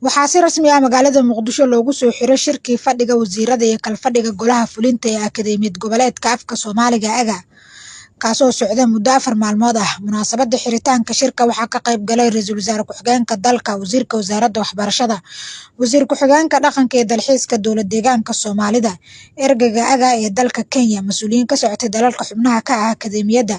Waxaa si rasmi ah magaalada Muqdisho loogu soo xiray shirkii fadhiga wasiirada iyo kalfadhiga golaha fulinta ee Akadeemiyad Goboleedka Afka Soomaaliga AGA, kaasoo socda muddo 4 maalmood ah. Munaasabada xiritaanka shirka waxaa ka qayb galay Ra'iisul Wasaare Ku-xigeenka dalka, Wasiirka Wasaaradda Waxbarashada, Wasiir Ku-xigeenka Dhaqanka iyo Dalxiiska Dowlad Deegaanka Soomaalida, Ergeyga AGA ee dalka Kenya, mas'uuliyiin ka socotay dalalka xubnaha ka ah akadeemiyadda,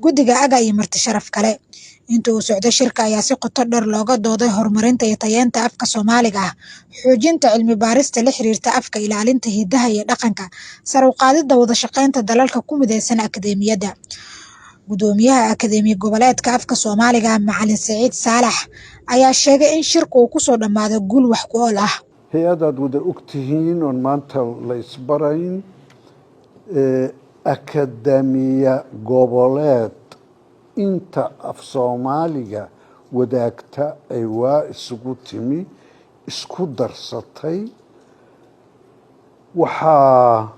guddiga AGA iyo marti sharaf kale. Inta uu socday shirka ayaa si qoto dheer looga dooday horumarinta iyo tayeynta afka Soomaaliga ah, xoojinta cilmi baarista la xiriirta afka, ilaalinta hidaha iyo dhaqanka, sare u qaadida wada shaqeynta dalalka ku mideysan akadeemiyadda. Gudoomiyaha Akadeemiya Goboleedka Afka Soomaaliga, Macalin Siciid Saalax, ayaa sheegay in shirku uu kusoo dhammaaday guul wax ku ool ah. Hay-adaad wada og tihiin oon maanta la isbarayn, akademiya goboleed inta af Soomaaliga wadaagta ay waa isugu timi, isku darsatay. Waxaa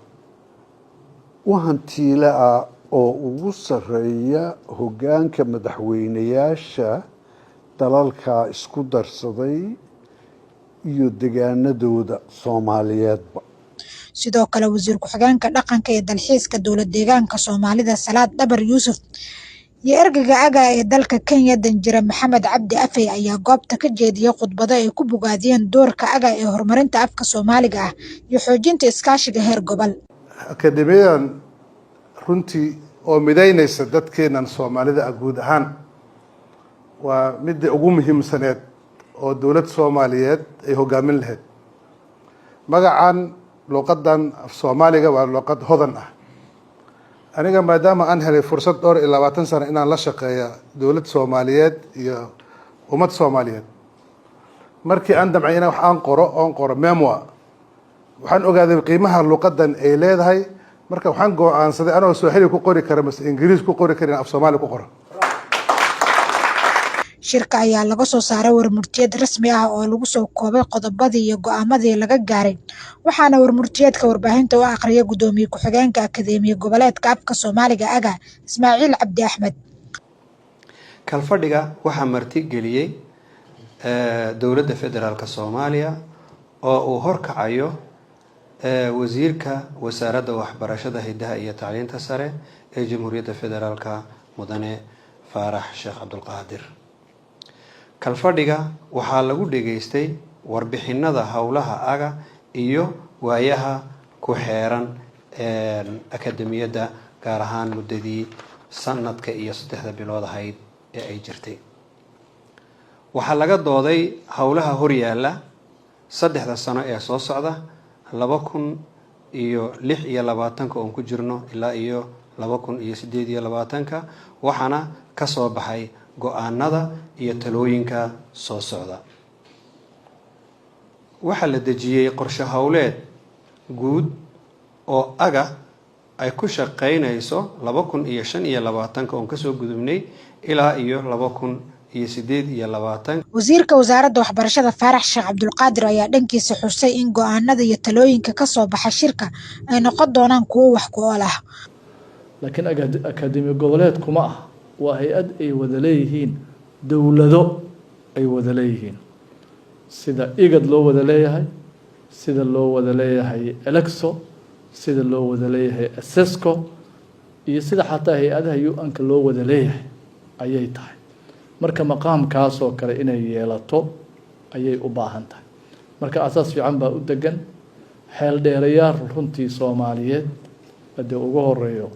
u hantiile ah oo ugu sarreeya hoggaanka madaxweyneyaasha dalalkaa isku darsaday iyo degaanadooda Soomaaliyeedba. Sidoo kale, Wasiir Ku-xigeenka Dhaqanka iyo Dalxiiska Dowlad Deegaanka Soomaalida, Salaad Dhabar Yuusuf, iyo ergeyga AGA ee dalka Kenya, Danjire Maxamed Cabdi Afey, ayaa goobta ka jeediyay khudbado ay ku bogaadiyeen doorka AGA ee horumarinta afka Soomaaliga ah iyo xoojinta iskaashiga heer gobol. Akademiyadan runtii oo midaynaysa dadkeennan Soomaalida ah guud ahaan waa midda ugu muhiimsaneed oo dowlad Soomaaliyeed ay hogaamin lahayd. Magacan luuqadan af Soomaaliga waa luuqad hodan ah. Aniga maadaama aan helay fursad dhowr iyo labaatan sano inaan la shaqeeya dowlad Soomaaliyeed iyo ummad Soomaaliyeed, markii aan damcay inaan wax aan qoro oon qoro memoir, waxaan ogaaday qiimaha luqadan ay leedahay. Marka waxaan go-aansaday, anoo Swahili ku qori kara mase Ingiriis ku qori kara, in af Soomaali ku qoro. Shirka ayaa laga soo saaray warmurtiyeed rasmi ah oo lagu soo koobay qodobadii iyo go'aamadii laga gaaray, waxaana warmurtiyeedka warbaahinta u akhriyay Gudoomiye Ku-xigeenka Akadeemiya Goboleedka Afka Soomaaliga AGA, Ismaaciil Cabdi Axmed. Kalfadhiga waxaa marti geliyey Dowladda Federaalka Soomaaliya oo uu horkacayo Wasiirka Wasaaradda Waxbarashada, Hidaha iyo Tacliinta Sare ee Jamhuuriyadda Federaalka, Mudane Faarax Sheekh Cabdulqaadir. Kalfadhiga waxaa lagu dhageystay warbixinada howlaha AGA iyo waayaha ku xeeran akademiyadda, gaar ahaan muddadii sanadka iyo 3da bilood ahayd ee ay jirtay. Waxaa laga dooday howlaha horyaala 3da sano ee soo socda, 2026-ka oon ku jirno ilaa iyo 2028-ka, waxaana kasoo baxay go-aanada iyo talooyinka soo socda. Waxaa la dejiyey qorshe howleed guud oo AGA ay ku shaqeynayso 2025-ka oon kasoo gudubnay ilaa iyo 2028. Wasiirka Wasaaradda Waxbarashada, Faarax Sheekh Cabdulqaadir, ayaa dhankiisa xusay in go'aanada iyo talooyinka ka soo baxa shirka ay noqon doonaan kuwo wax ku ool ah. Laakiin akademiya goboleedku ma ah, waa hay-ad ay wada leeyihiin dowlado ay wada leeyihiin, sida IGAD loo wada leeyahay, sida loo wada leeyahay ELECSO, sida loo wada leeyahay ISESCO, iyo sida xataa hay-adaha UN-ka loo wada leeyahay ayay tahay. Marka maqaamkaasoo kale inay yeelato ayay u baahan tahay. Marka asaas fiican baa u degan, xeel dheerayaal runtii Soomaaliyeed hadee ugu horeeyo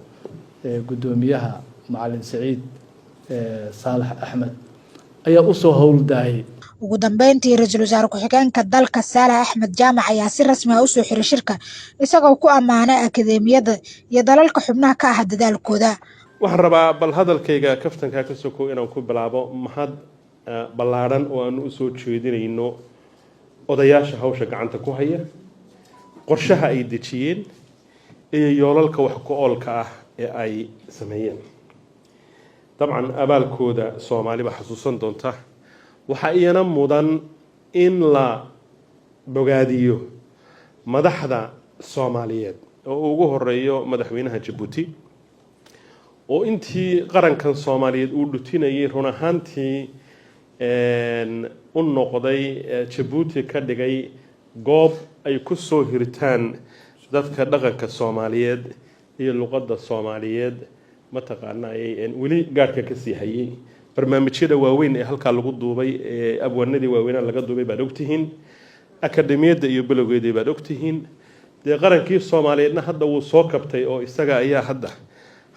guddoomiyaha Macalin Saciid Saalax Axmed ayaa usoo howldaayay. Ugu dambeyntii, Ra-iisul Wasaare Ku-xigeenka dalka, Saalax Axmed Jaamac, ayaa si rasmi ah usoo xiray shirka, isagoo ku ammaanay akadeemiyadda iyo dalalka xubnaha ka ah dadaalkooda. Waxaan rabaa bal hadalkayga kaftankaa ka sokow inaan ku bilaabo mahad ballaadhan oo aanu usoo jeedinayno odayaasha hawsha gacanta ku haya, qorshaha ay dejiyeen iyo yoolalka wax ku oolka ah ee ay sameeyeen. Dabcan abaalkooda Soomaali baa xasuusan doonta. Waxaa iyana mudan in la bogaadiyo madaxda Soomaaliyeed oo ugu horeeyo madaxweynaha Jabuuti, oo intii qarankan Soomaaliyeed uu dhutinayay run ahaantii. u noqday Jabuuti ka dhigay goob ay ku soo hirtaan dadka dhaqanka Soomaaliyeed iyo luqadda Soomaaliyeed, mataqaana ay weli gaadhka ka sii hayay. Barnaamijyada waaweyn ee halkaa lagu duubay, ee abwaanadii waaweynaa laga duubay baad ogtihiin, akademiyadda iyo bilowgeedii baad ogtihiin. Dee qarankii Soomaaliyeedna hadda wuu soo kabtay oo isaga ayaa hadda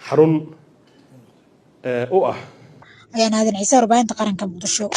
xarun u ah. Ayaan Aadan Ciise, warbaahinta qaranka, Muqdisho.